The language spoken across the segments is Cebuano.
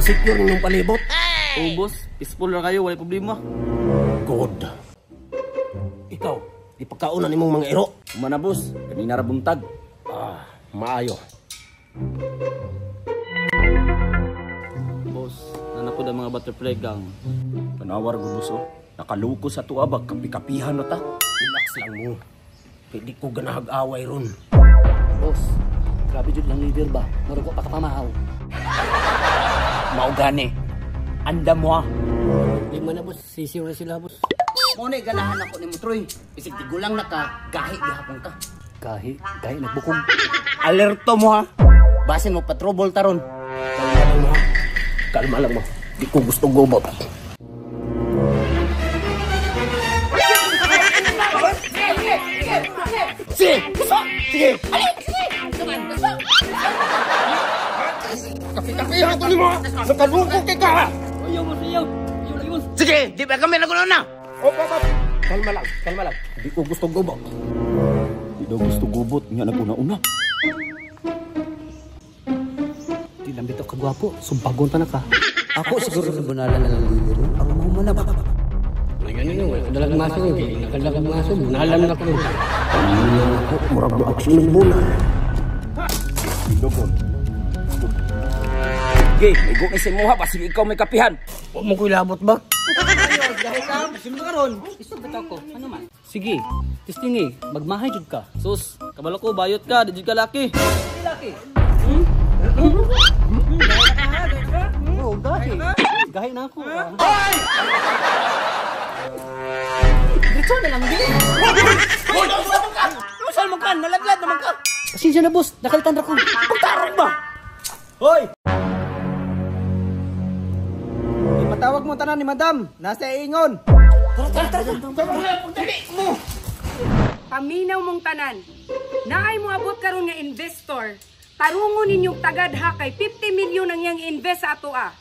Secure ninyong palibot. Oh, boss, peaceful ra kayo, walay problema. Good. Ikaw, ipagkauna nimong mga iro. Humana, boss, kanina ra buntag. Ah, maayo. Boss, nanapod ang mga butterfly gang. Tanawar gud, boss, oh. Nakaluko sa tuwa ba, kapi-kapihan na ta. Relax lang mo. Pwede ko ganahag away ron. Boss, grabe jud lang leader ba? Murag wa pa kapamahaw. Mao gani. Anda mo ha. Di man na boss, sisiw na sila boss. Mo na ganahan ako nimo, Troy. Bisig tigulang na ka, gahi gihapon ka. Gahi, gahi nagbukog. Alerto mo ha. Basin mo patrobol taron. Kalma lang mo ha. Kalma lang mo. Di ko gusto gubot. Sige! Sige! Ali! Sige! Kapi-kapihan to nimo ha. Nakaluko kay ka ha. Ayaw mo siyaw. Ayaw lagi boss. Sige! Di ba kami nagulo na? Op, op, op. Kalma lang, kalma lang. Di ko gusto gubot. Di daw gusto gubot, nga naguna-una. Di lang bitaw kagwapo, sumpagon pa na ka. Ako siguro sa bunalan na lang leader. Aron mo man na ba? Ngayon yun, wala kadalag maso. Nakadalag maso, bunalan na ko. Ako, murag mo aksyon ng bulan. Dogon. Ge, ligo ni si Muha, basig ikaw may kapihan. Huwag mo ko ilabot ba? Sige, testing eh, magmahay jud ka. Sus, kabalo ko, bayot ka, di jud ka laki. Oo, gahi. Gahi na ako. Diretso na lang, di. Hoy! Usal mo ka! Nalaglag naman ka! Pasensya na boss, nakalitan ra ko. Pagtarong ba? Hoy! Ipatawag mo tanan ni Madam. Nasa ingon. Paminaw mong tanan. Naay mo abot karon nga investor. Tarungon ninyong tagad ha kay 50 milyon ang iyang invest sa atoa.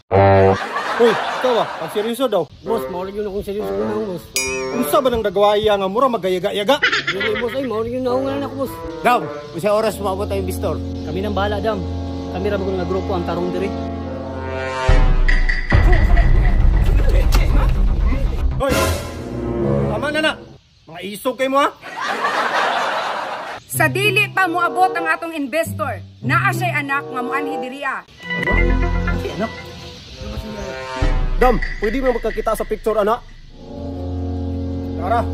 Hoy, ikaw ah, ang seryoso daw. Boss, mauli yun akong seryoso na ako, boss. Unsa ba nang nagawaya nga mura magayaga-yaga? Dili boss, ay mauli yun ako nga na ako, boss. Dam, usa oras moabot ang investor. Kami nang bahala, dam. Kami ra nga grupo ang tarong diri. Hoy! Tama na na. Mga isog kay mo ha. Sa dili pa moabot ang atong investor, naa siya'y anak nga moanhi diri ah. Dam, pwede mo magkakita sa picture ana? Tara.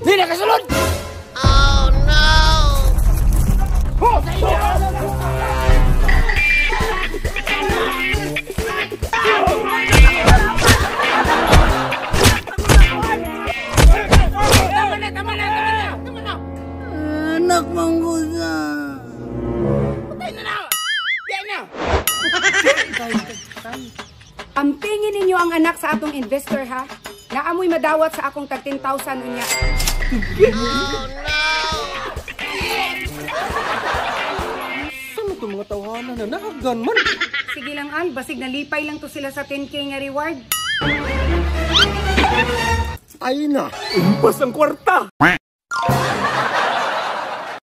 Di na kasulod! Oh no! Tama na, tama na, tama na, tama na! Anak manggusa! Patay na na! Di na! Ampingin ninyo ang anak sa atong investor ha. Naamoy madawat sa akong tag 10,000 unya. Saan itong mga tawhana na nahagan man? Sige lang an, basig nalipay lang to sila sa 10K nga reward. Ay na, umpas ang kwarta.